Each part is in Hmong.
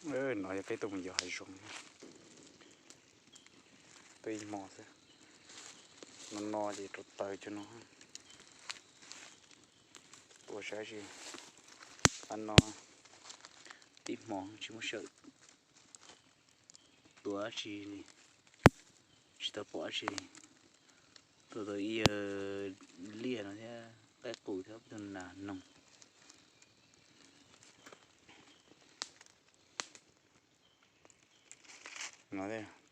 No yog peb tuaj mus yos hav zoov, tuaj ib hmo xwb. No no ces rau taws cov no. Tuaj saib si, qab no tib hmo tsis muaj sij hawm tuaj dab tsi li, tsis tau pom dab tsi li. Tuaj tau ib yawg liaj no thiab qaib qus thiab peb tug nas noog.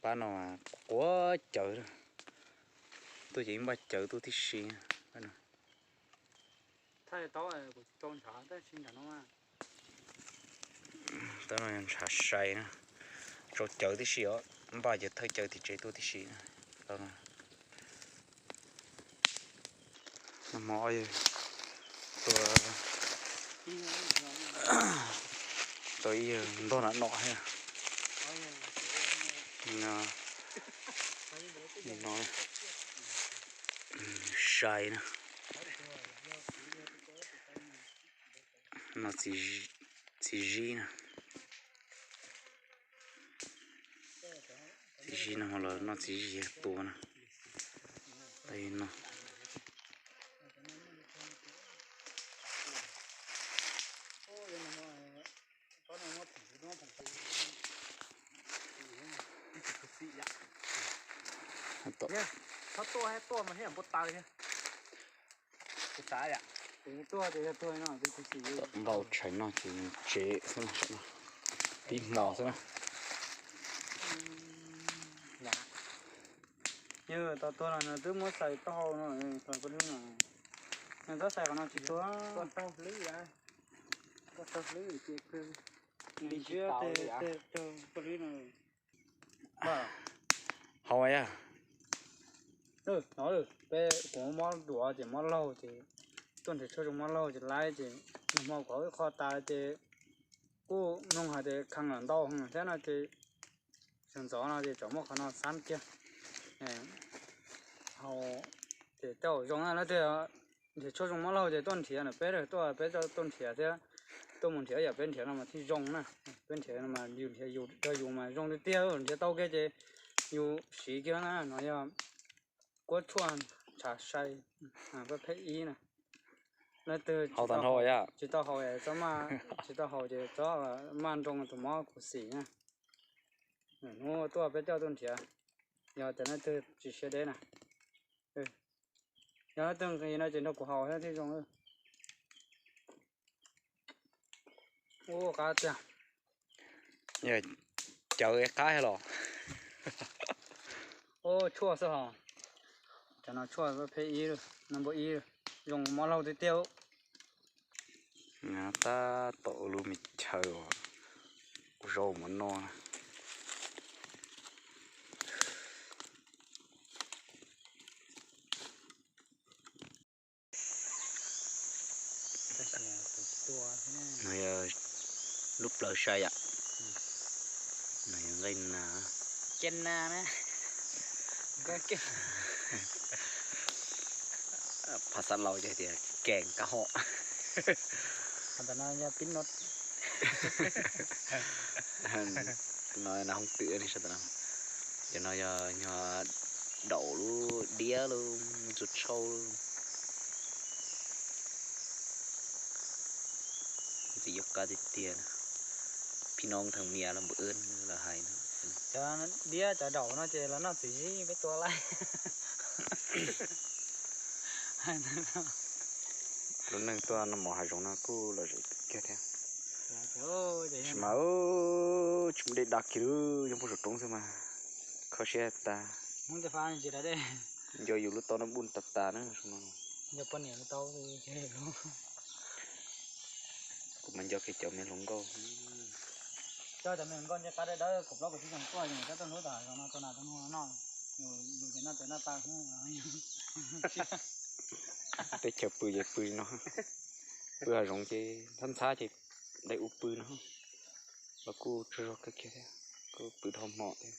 Pab no mas quav cawv, tuaj ces ib npaj cawv tuaj tib si. Tab no ntshav sai na, tsau cawv tib si os, npaj ces thawj cawv tim tsev tuaj tib si na. Tau hmo tua, tau ib yawg ntog na no thiab. No, sai na. No txiv zib na. Txiv zib no ho los noj txiv zib tua na. Li no. Npaj tshais noj ces tsev xwb na, tib hmo xwb na. Yog tau tuag los nws twb muab xais taub hau no, paj hlwb no. Nws twb xais qhov no tsis tuag. Li ntsiab tej paj hlwb no. Hau yog. No peb kuv mob duav ces mob laug ces tuaj nrhiav tshuaj zoo mob laug ces laib ces nag hmo kuv haus ib qho tas ces kuj mloog hais tias khee los ntau heev thiab no ces sawv ntxov no ces tsam muab qhov no xab kiag haus ces tej zaum zoo na. Leej twg nrhiav tshuaj zoo mob laug ces tuaj nrhiav na, peb tuaj peb tuaj nrhiav thiab, tuaj mus nrhiav yam peb nrhiav no mas thiaj zoo na. Peb nrhiav no mas yus nrhiav yus rau yus mas zoo tiag tiag, nrhiav tau kiag ces yus siv kiag na. No yog kuab tshuaj ntshav sai, kuab pheb ib na. Leej twg tsis tau haus, txhob maj, tsis tau haus ces txhob maj nroo tus mob khuv xim na. Hnub tuaj peb coj tuaj nrhiav, yog tias leej twg tsis siab deb na. Yog leej twg nqhis no ces nrog kuv haus thiab thiaj zoo. Ua qab tiag. Cawv qab los. Tshuaj xwb hos. Cov no tshuaj pheb ib, no npua ib, zoo mob laug tiag tiag. Tab tom ua lub me chaw uas kuv zaub mus noj na. No yog lub plawv sai yom. No yog nqaij nas. Phas xav laus ces tias kees kab hom. No nas hoob twm ne, sab tom no. Cov no yog nyuag daum lub diab lub ntxuag tshauj. Ntxim yuav qab tiag tiag. Phim noov theem mias los npawm wb los hais no. Cov diab cov daum no ces los noj txiv zib peb tua laij. Lub neej tuaj noj mov hav zoov no kuj lom zem kiag thiab. Tsis mas tsis muaj dej da kiag li, nyob puag saum roob xwb mas kho siab tas. Nco yus lub tau no npuj tas tas na. Kuv mas nco kiag cov me hluas nkauj. Cov me hluas nkauj nce qab dawb dawb kaum plaub kaum tsib xyoo tuaj, yus cov tuaj hlub tom hav zoov no tau nas tau noog noj, yus ces noj tawv noj taw. Teb chaws pw ces pw no, pw hav zoov ces ntxhab ntxhab ces dai ub pw no, los kuj tsaug zog kawg kiag thiab, kuj pw dhau hmo thiab.